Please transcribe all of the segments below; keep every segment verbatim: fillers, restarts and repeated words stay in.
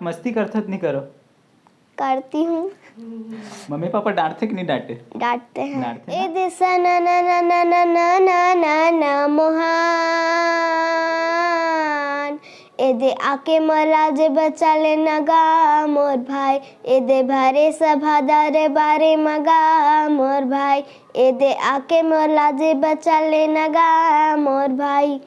मस्ती करथो त नहीं करो? करती हूँ। मम्मी पापा डांटथे कि नहीं डांटे? डांटते हैं। डांटते हैं। ए दे सना ना ना ना ना ना ना ना ना मोहान, ए दे आके मोला जे बचा लेना गा मोर भाई, ए दे भरे सभा दरबारे मगा मोर भाई, ए दे आके मोला जे बचा लेना गा मोर भाई।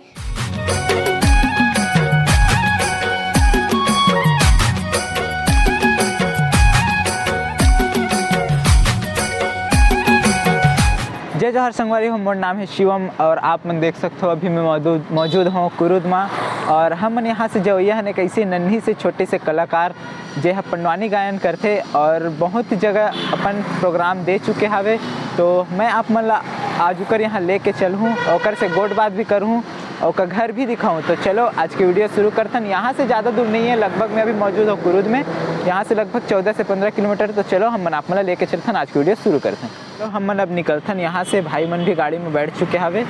जय जोहार संगवारी हो, मोर नाम है शिवम और आप मन देख सकथो अभी मैं मौजूद मौजूद हूँ कुरुद मा। और हम मन यहाँ से जवैया हन एक ऐसे नन्ही से छोटे से कलाकार जे ह पंडवानी गायन करथे और बहुत जगह अपन प्रोग्राम दे चुके हावे। तो मैं आप मन ला आज ओकर यहाँ लेके चलहूँ, ओकर से गोठ बात भी करहूँ, ओकर घर भी दिखाऊँ। तो चलो आज के वीडियो शुरू करथन। यहाँ से ज़्यादा दूर नहीं है, लगभग मैं अभी मौजूद हूँ कुरुद में, यहाँ से लगभग चौदह से पंद्रह किलोमीटर। तो चलो हम मन आप मन ला लेके चलथन, आज के वीडियो शुरू करथन। तो हम मन अब निकलथन यहाँ से, भाई मन भी गाड़ी में बैठ चुके हावे।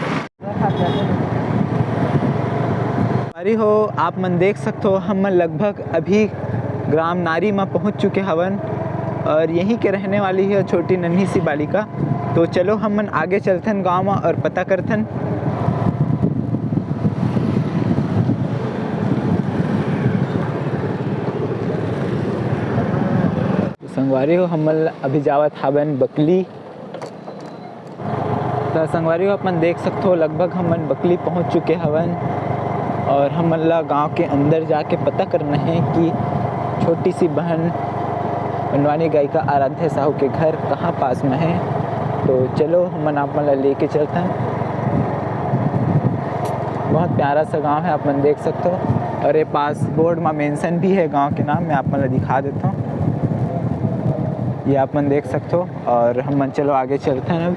अरे हो, आप मन देख सकथो, हम मन लगभग अभी ग्राम नारी में पहुँच चुके हवन और यहीं के रहने वाली है छोटी नन्ही सी बालिका। तो चलो हम मन आगे चलथन गाँव में और पता करथन। तो संगवारी हो, हम मन अभी जावत हावन बकली। त संगवारी हो, अपन देख सकथो, लगभग हमन बकली पहुंच चुके हवन और हमन ला गांव के अंदर जाके पता करना है कि छोटी सी बहन पंडवानी गायिका आराध्या साहू के घर कहाँ पास में है। तो चलो, हमन आप मन ला लेके चलथन। बहुत प्यारा सा गांव है, आप मन देख सकथो। और ये पास बोर्ड में मेंशन भी है गांव के नाम, मैं आप मन ला दिखा देता हूँ। ये आप मन देख सकथो। और हमन चलो आगे चलथन अब।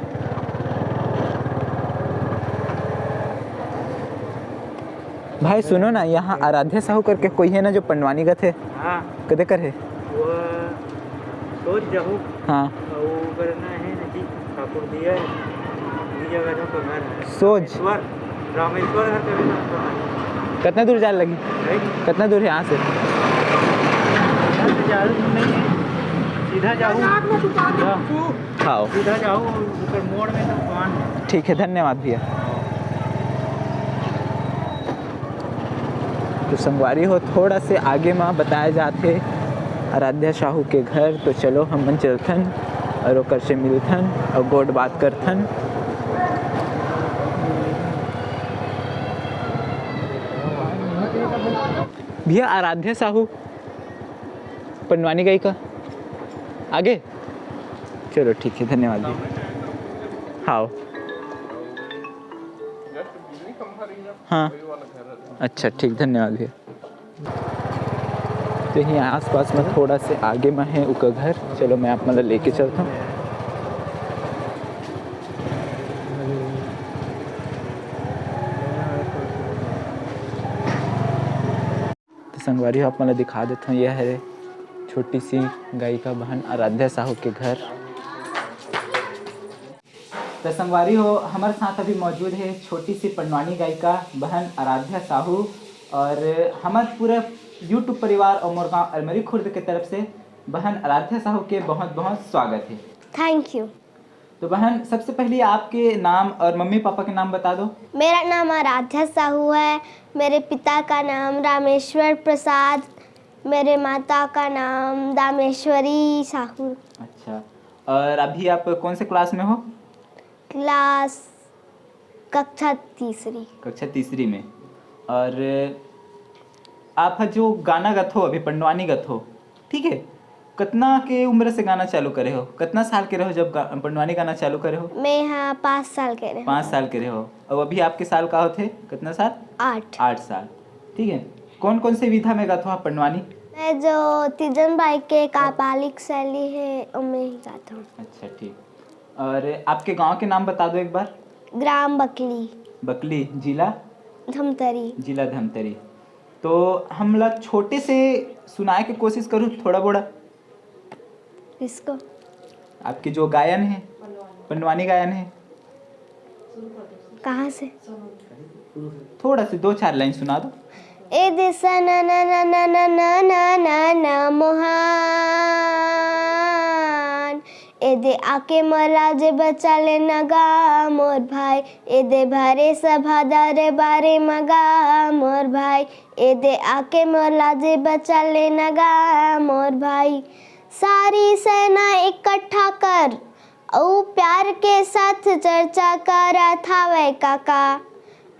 भाई सुनो ना, यहाँ आराध्या साहू करके कोई है ना जो पंडवानी गाथे? हाँ, कदे कर है? वो सोच जाहू। हाँ। वो करना है ना जी, ठाकुर दिया है, दिया का जो घर है। सोच। रामेश्वर, रामेश्वर घर का भी नाम पता है। कितना दूर जाने लगी? है? कितना दूर है यहाँ से? यहाँ से ज़्यादा दूर नहीं है, सीधा जाहू। हाँ, हाँ। सीधा जाहू, ऊपर मोड़ में तो दुकान है। ठीक है, धन्यवाद भैया। तो संगवारी हो, थोड़ा से आगे में बताया जाथे आराध्या साहू के घर। तो चलो हमन चलथन और ओकर से मिलथन और गोठ बात करथन। भैया, आराध्या साहू पंडवानी गायिका आगे। चलो ठीक है, धन्यवाद भैया। हाँ। हाँ, अच्छा ठीक, धन्यवाद भैया। तो यहीं आसपास में थोड़ा से आगे में है उका घर। चलो मैं आप मन ला लेके चलता हूँ। तो संगवारी हो, आप मन ला दिखा देता हूँ, यह है छोटी सी गायिका बहन आराध्या साहू के घर। तो संगवारी हो, हमारे साथ अभी मौजूद है छोटी सी पंडवानी गायिका बहन आराध्या साहू और हमारे पूरा YouTube परिवार और मोर गांव अलमरी खुर्द के तरफ से बहन आराध्या साहू के बहुत बहुत स्वागत है। Thank you. तो बहन, सबसे पहले आपके नाम और मम्मी पापा के नाम बता दो। मेरा नाम आराध्या साहू है। मेरे पिता का नाम रामेश्वर प्रसाद, मेरे माता का नाम दामेश्वरी साहू। अच्छा, और अभी आप कौन से क्लास में हो? क्लास कक्षा तीसरी। कक्षा तीसरी में। और आप ह जो गाना गाथो, अभी पंडवानी गाथो, ठीक है, कितना के उम्र से गाना चालू करे हो? कितना साल के रहो जब गा, पंडवानी गाना चालू करे हो? मैं हाँ पाँच साल के रहे। पाँच साल के रहो। और अभी आपके साल का होथे? कितना साल? आठ। आठ साल। ठीक है, कौन कौन से विधा में गाथो आप पंडवानी? मैं जो तीजन बाई के कापालिक शैली है, ओमे ही गाता हूँ। अच्छा, ठीक। और आपके गांव के नाम बता दो एक बार। ग्राम बकली। बकली, जिला? धमतरी। जिला धमतरी। तो हमला छोटे से सुनाए के कोशिश करूँ थोड़ा बोड़ा। किसको? आपके जो गायन है, पंडवानी गायन है। कहाँ से? थोड़ा से दो चार लाइन सुना दो। ए दे सना ना ना ना ना ना ना ना ना एदे आके मोर लाजे बचा लेना गा मोर भाई, एदे भरे सभा दरबारे म गा मोर भाई, एदे आके मोर लाजे बचा लेना गा मोर भाई। सारी सेना इकट्ठा कर, अउ प्यार के साथ चर्चा करत हावय काका।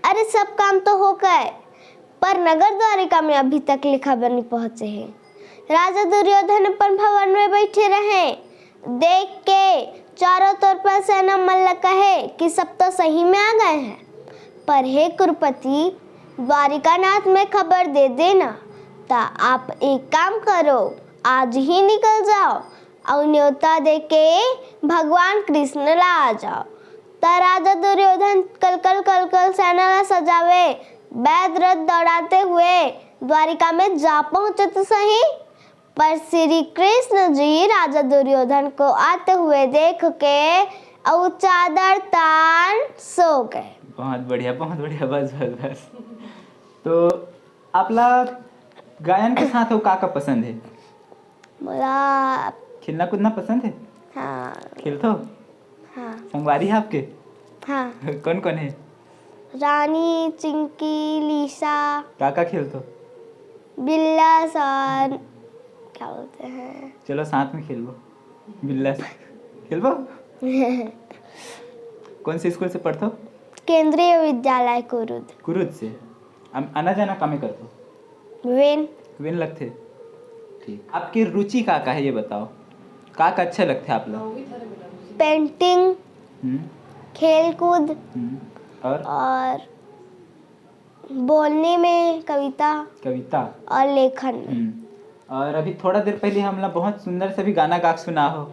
अरे, सब काम तो हो गए, पर नगर द्वारिका में अभी तक ले खबर नहीं पहुंचे हे। राजा दुर्योधन अपन भवन में बैठे रहे, देख के चारों तरफ सेना मन ल कहे कि सब तो सही में आ गए हैं, पर हे कुरुपति, द्वारिकानाथ में खबर दे देना, ता आप एक काम करो, आज ही निकल जाओ अउ न्योता देके भगवान कृष्ण ला आ जाओ। त राजा दुर्योधन कलकल कलकल सेना ला सजावे, बैद रथ दौड़ाते हुए द्वारिका में जा पहुंचे तो सही, पर श्री कृष्ण जी राजा दुर्योधन को आते हुए देख के अउ चादर तान सो गए। बहुत बढ़िया, बहुत बढ़िया, बस, बस, बस। तो आपला गायन के साथ अउ का का पसंद हे? मोला खेलना कूदना पसंद हे? हाँ। खेलथो? हाँ। संगवारी हे आपके? हाँ। कौन कौन हे? रानी, चिंकी, लीसा। का का खेलथो? बिल्ला सन, क्या बोलते हैं? चलो साथ में खेलबो। बिल्ला सन खेलबो। कौन से स्कूल से पढ़थो? केंद्रीय विद्यालय कुरुद। कुरुद से। आना जाना कामे करथो? वेन। वेन लगथे। ठीक। आपके रुचि का का हे, ये बताओ, का का अच्छा लगथे आप ला? पेंटिंग, हम्म। खेल कूद हम्म। और? और बोलने में कविता कविता। और लेखन में। हम्म। और अभी थोड़ा देर पहले हमला बहुत सुंदर से भी गाना गा के सुना हो।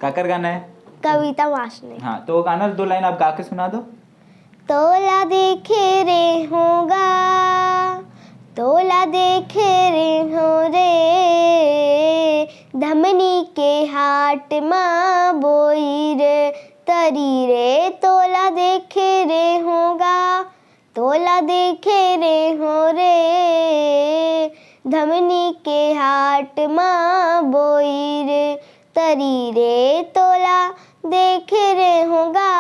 काकर गाना हे? कविता वासनिक। हाँ, तो वो गाना दो लाइन आप गा के सुना दो। तोला देखे रे होगा, तोला देखे रे हो रे, धमनी के हाट मा बोई रे तरी रे, तोला देखे रे होगा, तोला देखे रे हो रे, धमनी के हाट मा बोई रे तरी रे, तोला देखे रे होगा।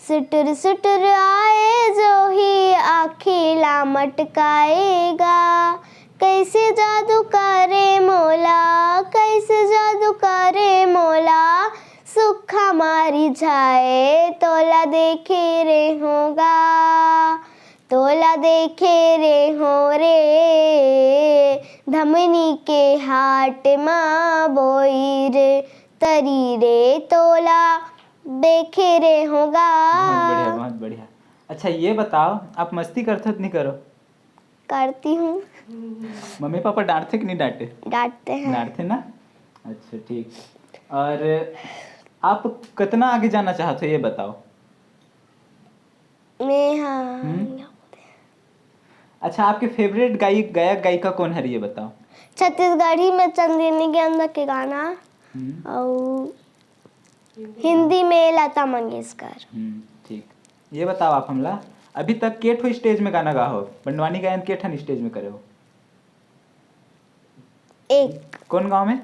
सुटुर सुटुर आए जो ही आँखी ला मटकाएगा, कैसे जादू करे मोला, कैसे जादू करे मोला, सुक्खा मारी जाए तोला देखे रे होगा, तोला देखे रे हो रे, धमनी के हाट मा बोई रे तरी रे, तोला देखे रे होगा। बहुत बढ़िया, बहुत बढ़िया। अच्छा, ये बताओ, आप मस्ती करथो कि नहीं करो? करती हूँ। मम्मी पापा डांटथे कि नहीं डांटे? डांटते हैं। डांटथे ना? अच्छा, ठीक। और आप कितना आगे जाना चाहते हो, ये बताओ। मैं, हाँ। हम्म? अच्छा, आपके फेवरेट गायक, गायक गायिका कौन हरी, ये बताओ। छत्तीसगढ़ी में चंद्रिनी गेंदा के गाना हम्म। और हिंदी में लता मंगेशकर। हम्म, ठीक। ये बताओ आप हमला, अभी तक के ठो स्टेज में गाना गा हो? पंडवानी गायन के ठन स्टेज में करे हो? एक। कौन गांव में?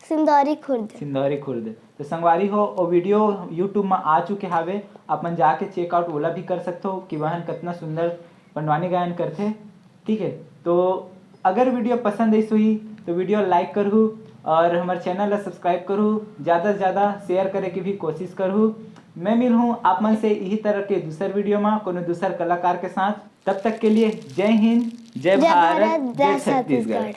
सिंदौरी खुर्द। सिंदौरी खुर्द। तो संगवारी हो, वो वीडियो YouTube में आ चुके हावे, आप मन जाके चेकआउट ओला भी कर सकते हो कि वहन कितना सुंदर पंडवानी गायन करथे। ठीक है, तो अगर वीडियो पसंद आइस होही तो वीडियो लाइक करहू और हमारे चैनल ला सब्सक्राइब करहू, ज़्यादा से ज़्यादा शेयर करे के भी कोशिश करहू। मैं मिलहूँ आप मन से यही तरह के दूसर वीडियो में कोनो दूसर कलाकार के साथ। तब तक के लिए जय हिंद, जय भारत, जय छत्तीसगढ़।